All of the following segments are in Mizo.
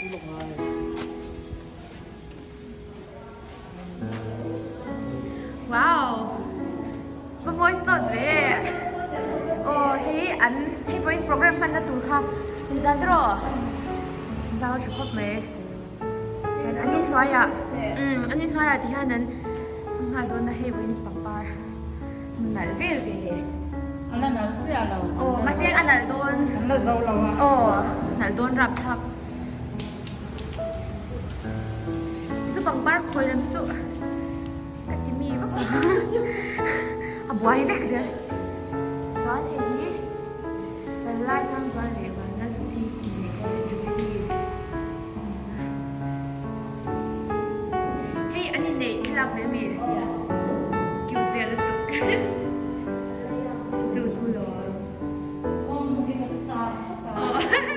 Wow! Va mawi sawt ve! Aw hei an hei vawiin program hmanna tur kha ni dan tawh zau tha khawp mai. Hian an inhnuaiah umm an inhnuaiah ti hian an nghal dawn a hei vawiin pangpar nalh vel ve le. A la nalh chiah lo. Aw mahse a nalh dawn. An la zo lo a. Aw nalh dawn rapthlak. Chu pangpar khawi lam chu ka ti mi vak lo a buai vek zel chuan hei hi lai sang chuan leh vanna hluti leh jubilee hei an inneih thlalak ve ami cute vel lutuk chu chu lo.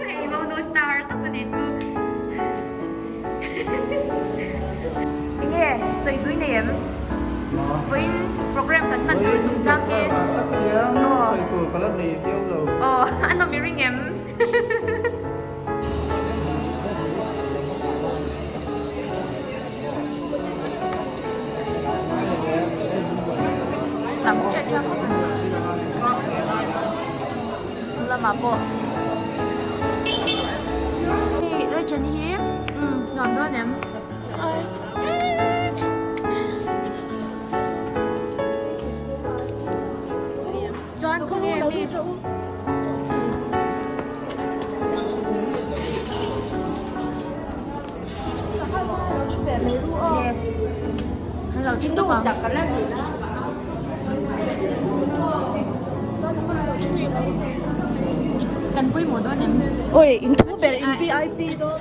Hei monu star tak a ni chu. Enge sawi tui nei em? Vawiin program kan hman tur chung chang hi. Tak hian sawi tur ka la nei viau lo. Aw a nawm i ring em? Tam chiah chiah khawp mai. Chu lamah pawh hei legend hi umm nuam dawn em chuan khawnge miss yes an lo thu tawp ang. Kan pawimawh dawn em? Oi, in thu ber in VIP dawn.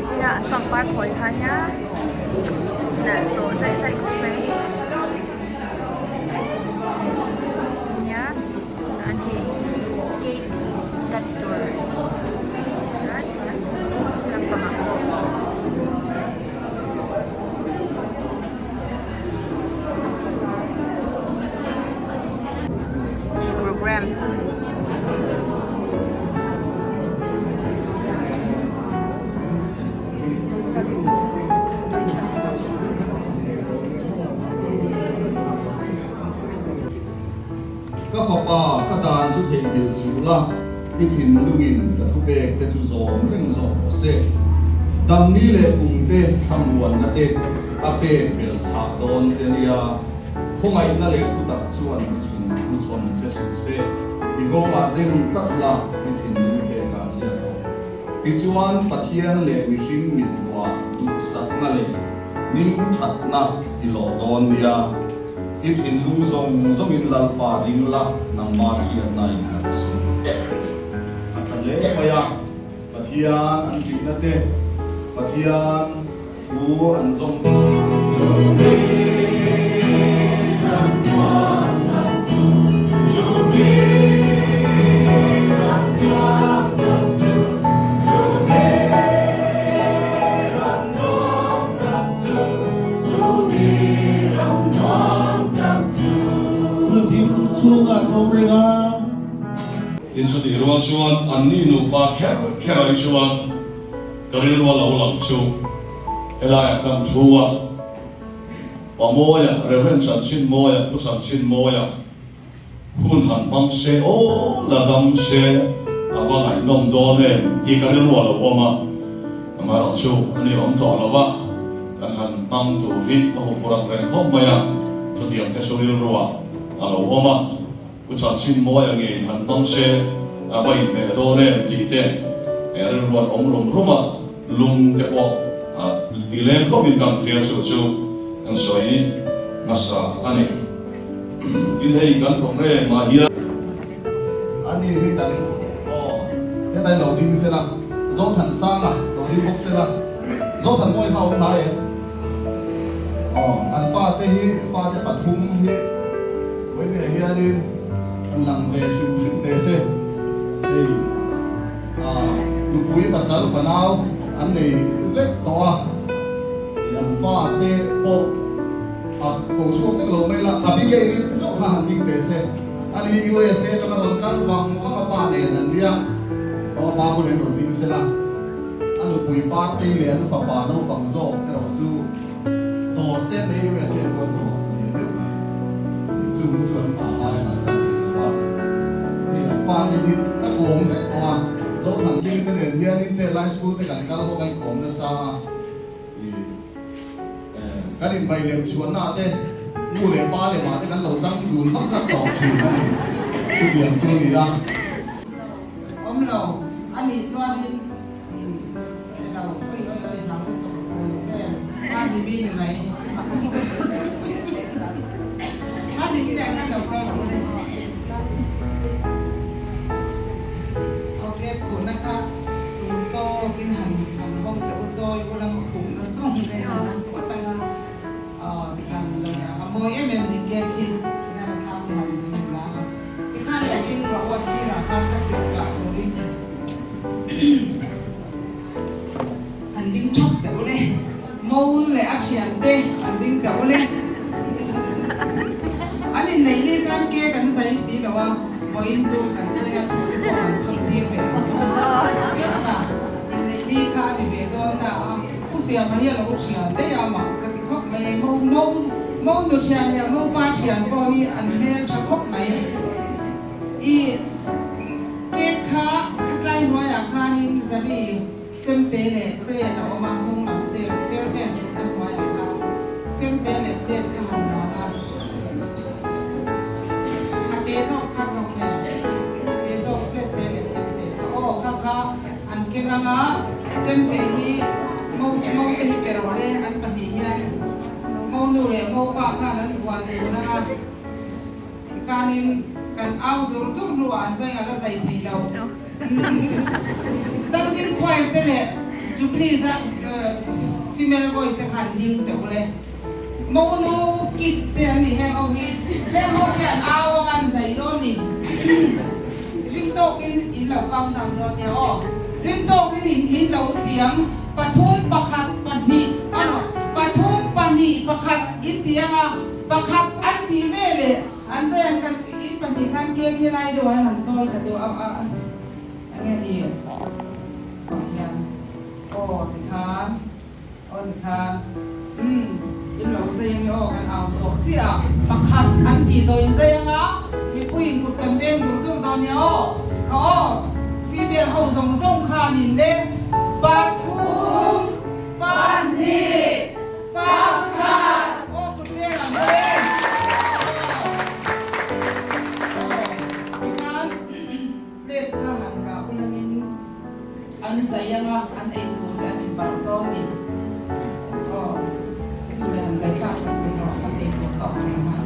China an pangpar khawi kha nia nalh tawh zaih zaih khawp mai nia chuan hei cake cut tur a chuan lampangah pawh hei program. Ka fapa, ka dan chu theihnghilh suh la, i thinlungin ka thupek te chu zawm reng zawk rawh se. Damni leh kumte thlamuanna te a pek bel chhah dawn che nia, khawngaihna leh thutak chuan hnuchhawn che suh se, i nghawngah zem tlat la, i thinlung phekah chiah rawh. Tichuan, Pathian leh mihring mithmuah duhsakna leh hmingthatna i lawh dawn nia. I thinlung zawng zawngin Lalpa ring la, nangmah hriatna in nghat suh. A tha hle mai a, Pathian an ṭihna te, Pathian thu an zawm. Tin chutih rual chuan anni nupa kher kher ai chuan ka rilru a lo lang chu helaiah kan thu a, Pa Mawia, Rev. Chanchin Mawia, Pu Chanchin Mawia hun han hmang se aw la dam se a va ngaihnawm dawn em tih ka rilru a lo awm a, amaherawh chu a ni awm tawh lo va, kan han hmang tur hi ka huphur ang reng khawp mai a, chutiang te chu rilruah a lo awm a. Pu Chanchin Mawia ngei han hmang se a va inhmeh dawn em tih te he rilruan awm rum rum a, lung te pawh a ti leng khawpin kan hria chu chu kan sawi hmasa a ni. Tin hei kan programme ah hian. Ani hi kan aw hetlai lo ding sela, Zothansanga lo ding bawk sela, Zothanmawii kha a awm hnai em? Aw, an fate hi fate pathum hi vawiin hianin an lang ve hrim hrim teh se. Hei ah nupui pasal fanau an nei vek tawh a, an fate pawh. A ko chhuak vek lo mai la, Abigail-i chauh kha han ding teh se. Ani hi USA atanga rawn kal vang vang a pa nen an nia. Aw a pa bulah hian rawn ding se la. A nupui Partei leh an fapa naupang zawk erawh chu dawr te nei USA an rawn dawr lian deuh mai. Chung chu an pa aia kalsan thei lo a. Hei an fate hi ka kawm vek tawh a, Zothankimi te nen hianin te lai school te kan kal ho ka inkawm nasa a. Kan inbai lem chhuanna te nu leh pa leh mah te kan lo chang dun zak zak tawh thin a ni. Chutiang chu a ni a. Awm lo a nih chuanin i lo oi oi oi hlau lutuk reng vel mahni mi ni mai. Mahni mi nen khan lo kal rawh u le. Ok khuhna kha. Tun tawkin han han hawng teh u chawi ula maw khuhna zawng te han han phawt anga aw tikhan lo dah a mawi em em a ni cake hi tikhan a thlam te han han la a tikhan lo ding rawh u a sirah khan ka tirh kah turin han ding thap teh u le mo leh a thian te han ding teh u le an inneih ni khan cake an zai si lo a. Vawiin chu kan zai a thu te pawh kan chhang tir ve ang chu. Ana, inneih ni kha a ni ve dawn ta a, Pu Siama hi a lo thian daih a mak ka ti khawp mai. Mo mo mo nu thian leh mo pa thian pawh hi an hmel tha khawp mai. I cake kha khatlai hnuaiah khanin Zari chemte leh plate a awm a, hnung lam chair chairman thutna hnuaiah khan chemte leh plate kha han la la. A te zawk kha rawng nge? A te zawk plate te leh chemte kha aw kha kha an keng anga chemte hi mo mo te hi pe rawh le an pahnih hian mo nu leh mo pa khan an vuan dun anga tikhanin kan au dur dur hnuah an zai a la zai thei lo. Standing choir te leh Jubilee female voice te khan ding teuh le. Monu kit te an ni heng ho hi. Heng ho hian au anga an zai dawn ni. Ring tawkin in lo count down dawn nia aw. Ring tawkin in in lo tiang pathum pakhat pahnih ano pathum pahnih pakhat in ti anga pakhat an tih veleh an zai ang kan in pahnih khan cake hi lai deuh ah hian han chawi tha deuh a a enge ni ah hian aw tikhan. Aw tikhan umm in lo zai ange aw kan au zawh chiah a, pakhat an tih zawh in zai anga mipui in kut kan beng dur dur dawn nia aw kha aw female ho zawng zawng khan in le pathum pahnih pakhat aw kut beng ang che aw tikhan plate kha han kah ulangin. An zai anga an ei tur hi an inbarh dawn ni. Aw, i duh leh han zai thlak sak mai rawh, an ei tur tawk thei nghal.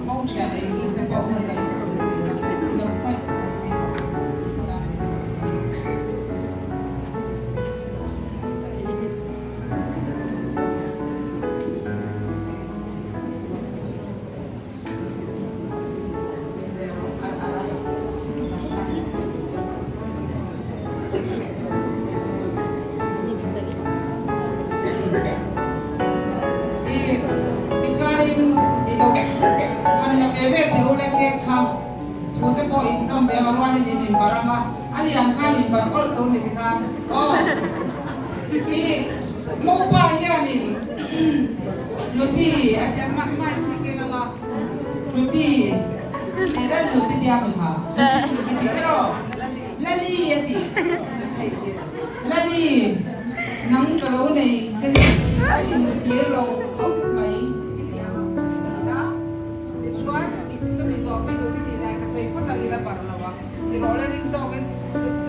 Mo thian ei tur te pawh kha zai chu tel ve la, i lo side ka zai mai rawh. I tan ei tur chu. Tikhain i lo han la ve ve teh u le cake kha thu te pawh in cham ve ang a rualin in inbarh ang a, a lian khan inbarh awlh tur ni tikhan aw i mopa hianin Luti a tia mic hi ken ang a. Luti tih lal Luti tia mi ha Luti i ti emaw Lali a ti Lali nang ka lo nei che hi ka inchhir lo khawp mai i ti ang a ti ta tichuan chumi zawh pi Luti tih dan ka sawi phawt ang ila barh lo ang ti rawh la ring tawkin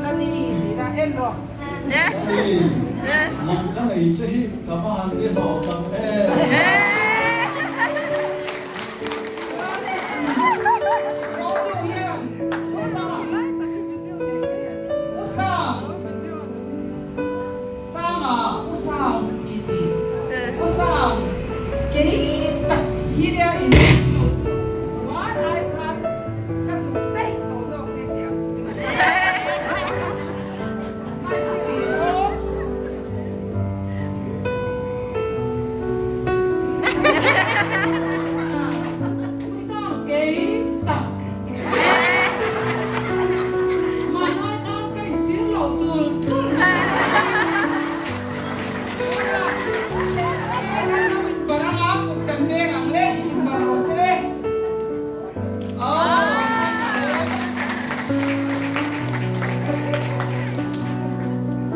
Lali tih la en rawh. Lali nang ka nei che hi ka va han ni hlawh tak em. tul tul mai. Baranga kut kan veng ang le, inbar rawh se le.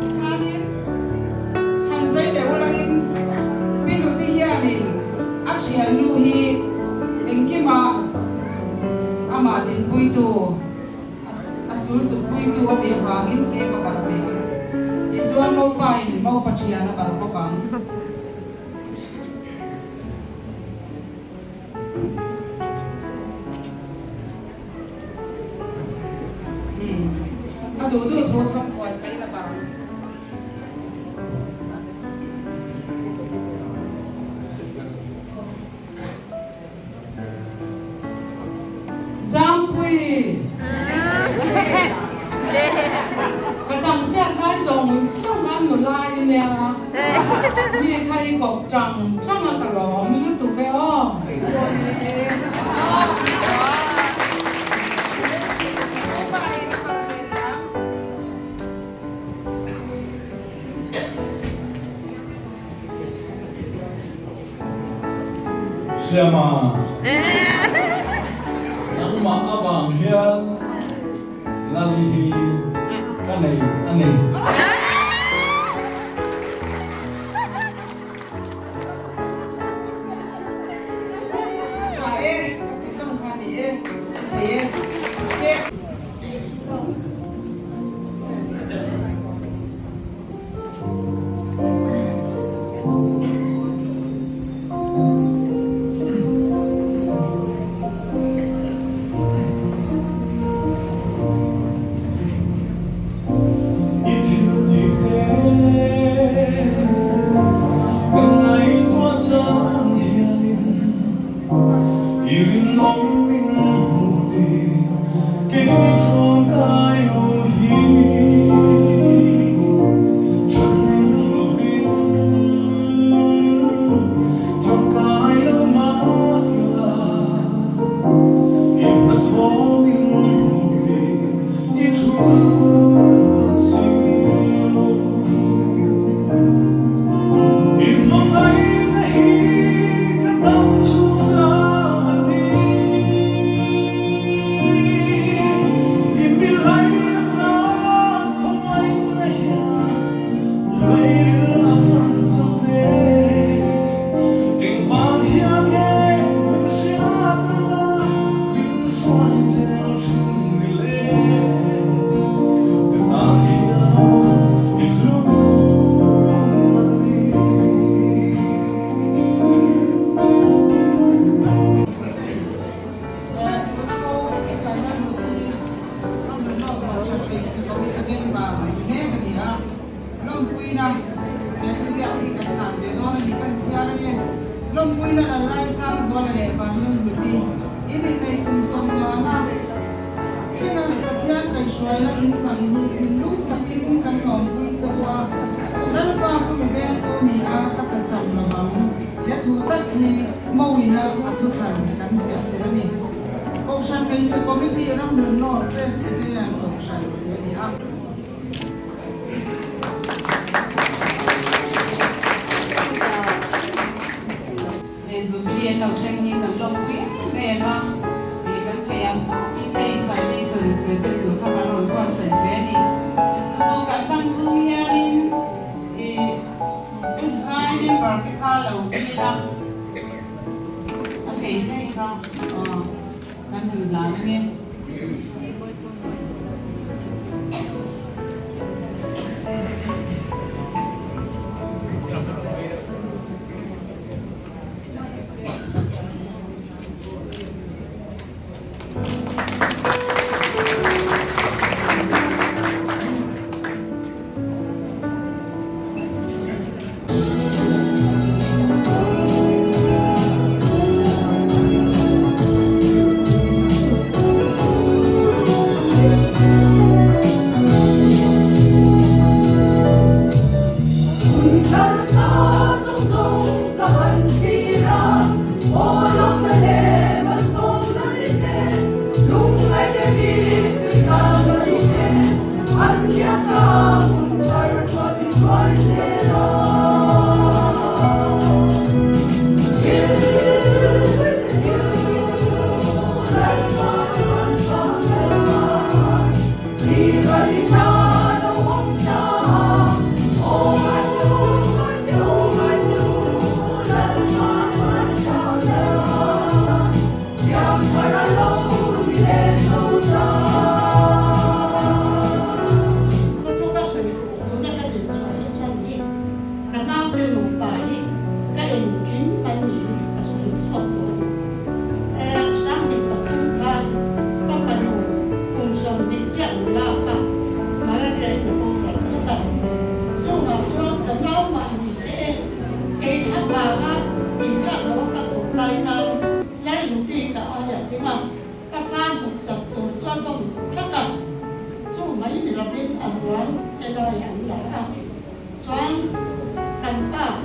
Tikhanin han zai leh ulangin Pi Hluti hianin a thiannu hi engkima amah dinpuitu a sul sutpuitu a nih avangin ke ka barh ve ang. Tichuan Mopa-in Mopa thian a barh bawk ang. A duh duh thu chhawm kual mai la bang. Zampui ka chang chhiat lai zawng zawng khan nula i nia mi kha i kawp chang chang a ka lawm lutuk e aw. Siama, nangmah avang hian Lali hi ka nei a ni. Tha e, ka ti zawng kha ni e, thei e, e. I thil tih te ka ngaihtuah chang hianin i rinawm min hmuh tih kei chuan kai lo hi thahnem lovin tangkai lo mah ila i hnathawh min hmuh tih i thu si lo. I hmangaihna hi ka dam chhung a ni. I milaihna khawngaihna hian lairil a fan zo ve. Engvang hian nge min hriat reng a, min hruai zel thin ni le? Ka tan hian aw i lu a ni. Lawmpuina he thuziak hi kan hlan ve dawn a ni kan chhiar ange. Lawmpuina lal lai sang zuala leh Vanlun Hluti in inneih kum sawmngana thlenga Pathian kaihhruaina in chang hi thinlung takin kan lawmpui che u a, Lalpa chu mi vengtu ni a ka tlachham lovang. He thu tak hi Mawina a thuthlan kan ziah tel a ni. Kohhran Hmeichhe Committee Ramhlun North Presbyterian Kohhran tih a ni a. He Jubilee an lo thleng hi kan lawmpui em em a, ih kan theih ang tawkin hei citation present tur kha kan rawn buatsaih ve a ni. Chu chu kan hman chhung hianin ih Tukzai member te kha lo dil a, a thei hlei kha kan han lan ange.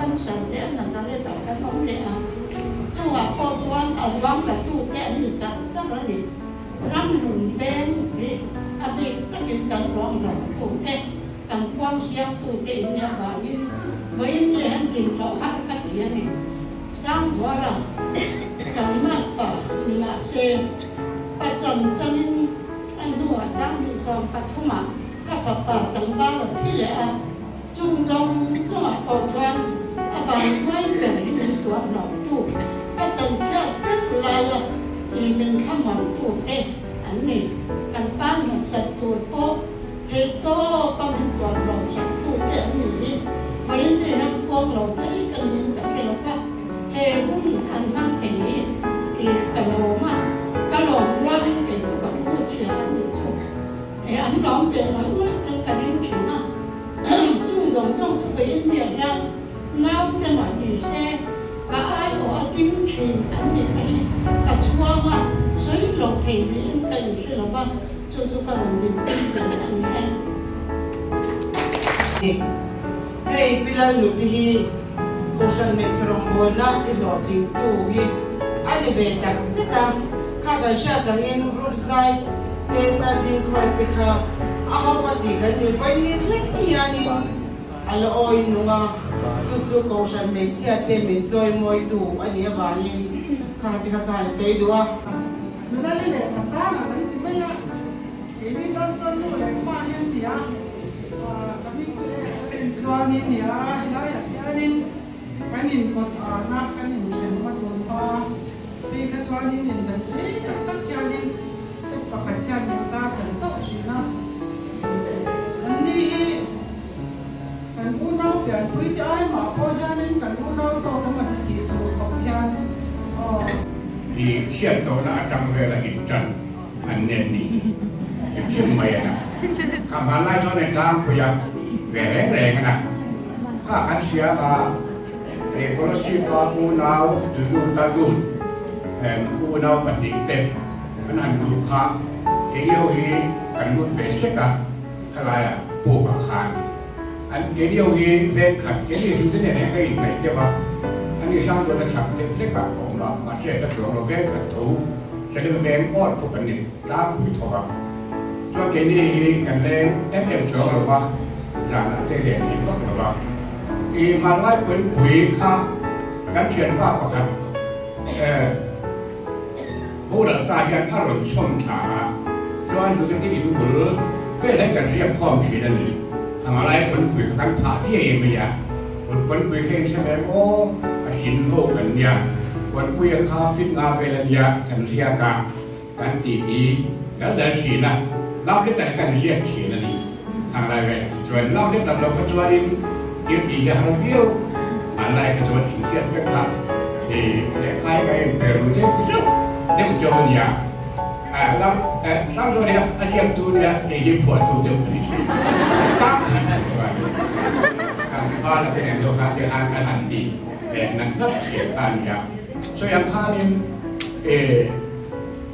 cancer leh a Nazareth ah kan awm leh a, chungah pawh chuan a ruang la tute an ni char char a ni. Ram lung veng tih a bik takin kan ruang lo tute, kan kuang siam tute in nih avangin vawiin ni hian din loh har ka ti a ni. Sangzuala kan makpa ni mahse pa chan changin a hnuah 2013 ah ka fapa tlangval a thi leh a, chung zawng zawngah pawh chuan a vanduai ber hi min tuar hlauhtu, ka chanchhiat vek laia i min thlamuantu te an ni. Kan pa hnawhchat tur pawh theih tawpa min tuar hlawhsaktu te an ni hi vawiin ni hian puang lo thei ka niin ka hre lo va, he hun an hmang thei hi i ka lawm a, ka lawm rualin kei chu ka u chhia an nih chu. He an lawm ve ngawih ngawih ten ka ring thin a, chung zawng zawng chu ka India hian naute mah ni se ka aiawh a ding thin an nih na hi ka chhuang a, sawi lo thei niin ka inhre lo va, chu chu ka rawn din pui ve a ni e. Hei Pi Lalnuti hi Kohhran hmeichhe rawngbawlna ti hlawhtlingtu hi a ni ve tak zet a, kha kan hriat angin group zai te standing choir te kha a ho a tih kan ni vawiin thleng hianin a la awi nung a, chu chu Kohhran hmeichhia te min chawimawitu a nih avangin khang te kha ka han sawi duh a. Nunali leh Pasanga kan ti mai a, keini tan chuan nu leh pa hi an ti a. Ka hming chu e ka rin tluangin nia helaiah hianin kan inkawt ahna kan inthen hma tun hma phei kha chuanin indan phei tak tak hianin step pakhat hian min kar kan chauh thin a. Anni hi kan unau pianpui te ai mah pawh hianin kan unau zawk emaw ti tih tur khawp hian aw. I chhiat tawhna atang vela intan an nen ni hrim hrim mai a na. Kha hmanlai chuan an tlangpui a, ve reng reng a na. Kha kan hria a, hei Kolasib a unau Dudu ta lut unau pahnih te an han luh kha keini ho hi kan lut ve sek a, khalaiah puk ah khan an keini ho hi veng khat keini hlute nen hian ka inhnaih deuh a, ani sang chuan a chhak deuh hlek ah ka awm a, mahse ka chuang lo veng khat tho. Salim veng awt khawp an ni tlangpui thawk a, chuan keini hi kan leng em em chuang lo va, zanah te leh thei vak lo va. I hmanlai puanpui kha kan thianpa pakhat eh boral ta hian a rawn chhawm thla a, chuan hlute te in bul vel hian kan riak khawm thin a ni. Hmanlai puanpui kha kan phah diai mai a. Puanpui kha in hre em aw, a sin ho kan nia, Puanpuia kha fit nga vel a nia kan riak a, kan titi dal dal thin a, love letter kan ziak thin a ni. Hanglai velah kha chuan love letter lo kha chuanin thil tih hi a har viau, hmanlai kha chuan inhriat vek kha lehkha hi ka en per ru deuh zeuh deuh chauh a nia. Lam Sangzuan hi a ziaktu nia kei hi phuahtu deuh ka ni thin. Ka han han chuan kan vala te nen deuh khan te han kan han ti nat nat thin kha a nia. Sawi ang khanin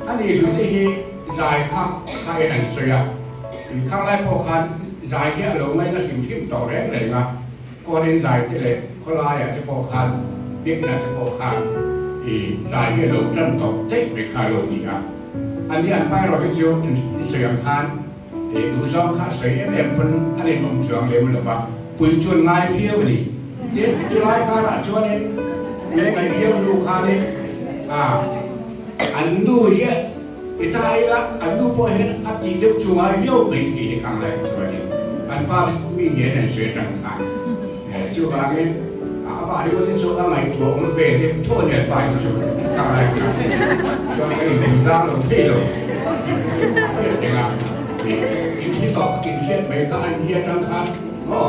a ni hlute hi zai kha kha en an sawi a, inkhang lai pawh khan zai hi a lo ngaina hrim hrim tawh reng reng a. Kawrin zai te leh khawlaiah te pawh khan biakna te pawh khan i zai hi a lo tan tawh daih mai kha a lo ni a. A ni an pa erawh hi chu i sawi ang khan i duhzawng kha a sawi em em pawn a rinawm chuang lem lo va, pui chuan ngai viau a ni. Tin, chulai karah chuanin me ngaih viau nu khanin a an nu hi ti ta ila an nu pawh hian a tih deuh chu ngai viau mai thei ni khang lai chuanin an pa mi hian an sawi atang khan chuvangin amah ringawt hi chu a ngaihtuah awm ve deuh thaw zel pa hi chu khang lai khan chuan ka inhmu tlang lo thei lo hriat in thi tawh in hriat mai kha a zia atang khan maw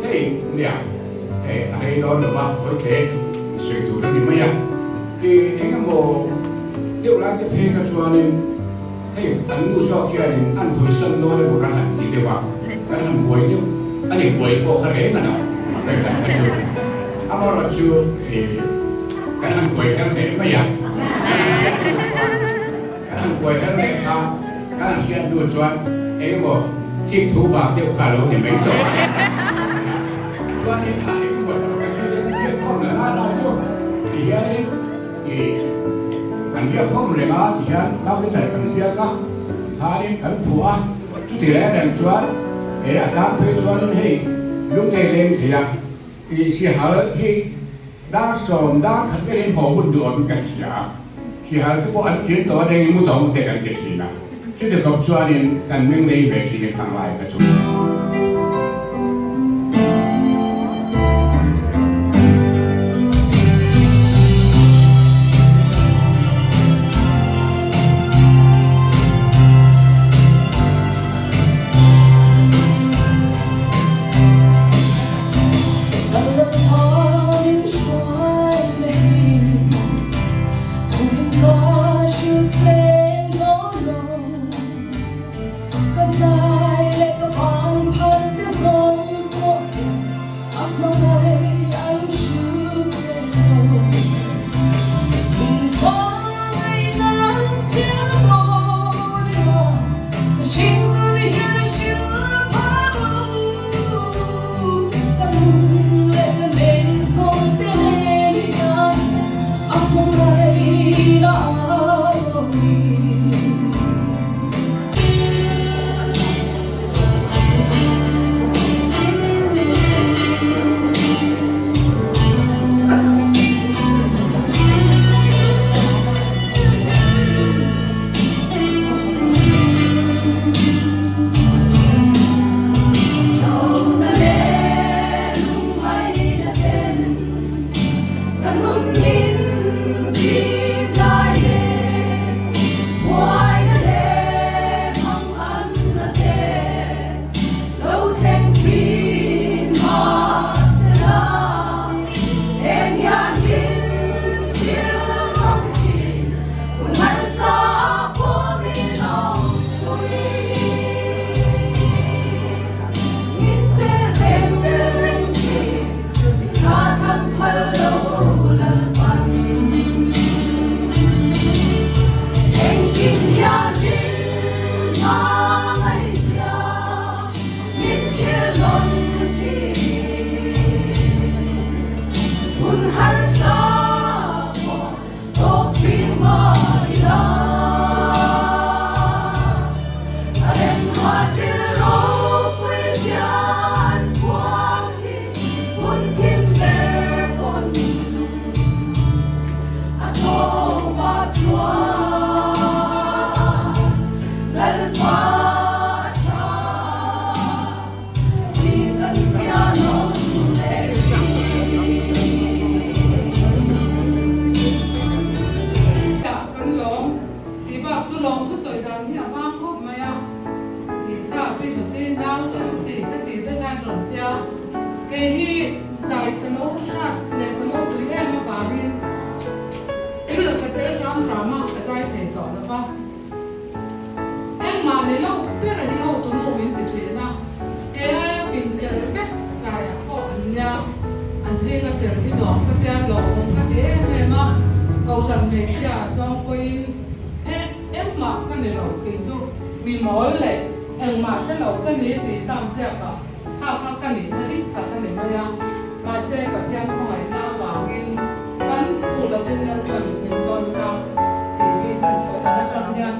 hei nia hei a rei dawn lo va tawite sawi tur a ni mai a. I eng emaw deuh lai te phei kha chuanin hei an nu zawk hianin an hawisan dawn emaw kan han ti deuh a, kan han buai deuh a ni, buai pawh kha reng a no hei khat kha chu. Amaherawhchu i kan han buai her leh mai a, kan han buai her leh kha kan han hriat hnu chuan eng emaw thik thu vang deuh kha a lo ni mai chauh a. Chuanin a eng emaw tak kan hre deuh. na na chu ti hianin i kan riak khawm reng a ti hian love letter kan ziak a khanin kan phuah a chuti reng reng chuan he a chang phei chuanin hei lungthei leng thei a i sihal hi dar sawm dar khat velin haw hun duh awmin kan hria a sihal te pawh an ṭin tawh a rengin mu tawh te kan ti thin a chuti khawp chuanin kan meng rei ve thin i khang lai kha chu. Kan lawm tih bak chu lawm thusawi dan hi a vang khawp mai a, ih kha pi hluti nau ka chuti ka ti te khan rawn tia kei hi zai ka lo hrat leh ka lo tui em avangin ka tel hram hram a, ka zai thei tawh lo va. Engmah ni lo ber a hi hotu nu min ti thin a, kei aia fing tel vek zaiah pawh an nia, an zinga tel hi nuam ka tia lawmawm ka ti em em a, Kohhran hmeichhia zawng pawhin e engmah ka ni lo kei chu mi mawl leh engmah hre lo ka ni tih sam ziakah kha kha ka nihna dik tak a ni mai a, mahse Pathian khawngaihna avangin kan pu lovin Lalpan min zawi sang tih hi kan sawi dan atang hian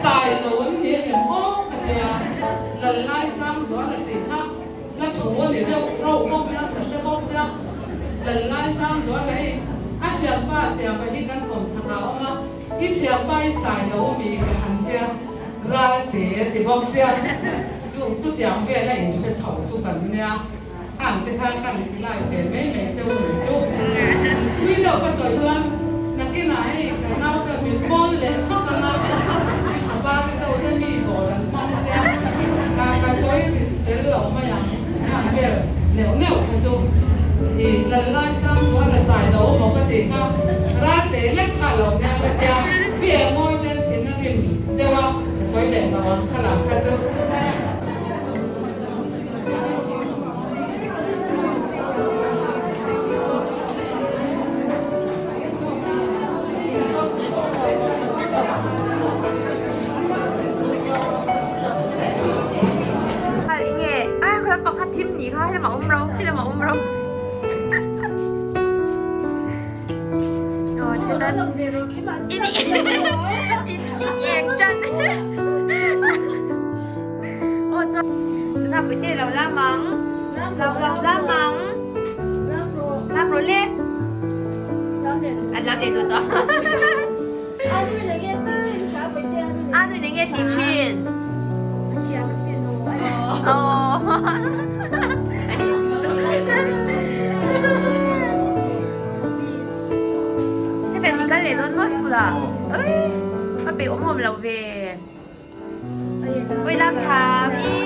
sai lo an ni em aw ka tia, Lallai Sangzuala tih kha la thu a ni deuh rauh bawk hian ka hre bawk sia, Lallai Sangzuala hi a thianpa Siama hi kan kawm chhakah a awm a, I thianpa i sai lo a mi ka han tia Ralte a ti bawk sia, chu chutiang vel a inhre chho chu kan nia, khang te khan kan khilai ve mai mai cheu ni chu. Thui deuh ka sawi chuan nakinah hei ka naute min bawl leh vak ang a, i tha par i ko te mi bawl an hmang sia, ka ka sawi rit tel lo mai ang khang vel neuh neuh kha chu i lal lai sang chuan a sai lo maw ka tih kha Ralte lek kha lo nia ka tia, pi eng mawi ten thin a rim deuh a, ka sawi leh lo ang kha lam kha chu. Nge, a pakhat thim ni kha, helamah awm ro, helamah awm ro. In in in eng tan. Aw chuan tunah puite lo lam ang. Lo lo lam ang. Lam rawh le. An lam leh duh tawh. A nui eng nge tih thin? Aw. Seven i kal leh dawn maw school ah? Oi, a peih awm awm lo ve. Oi lam tham i.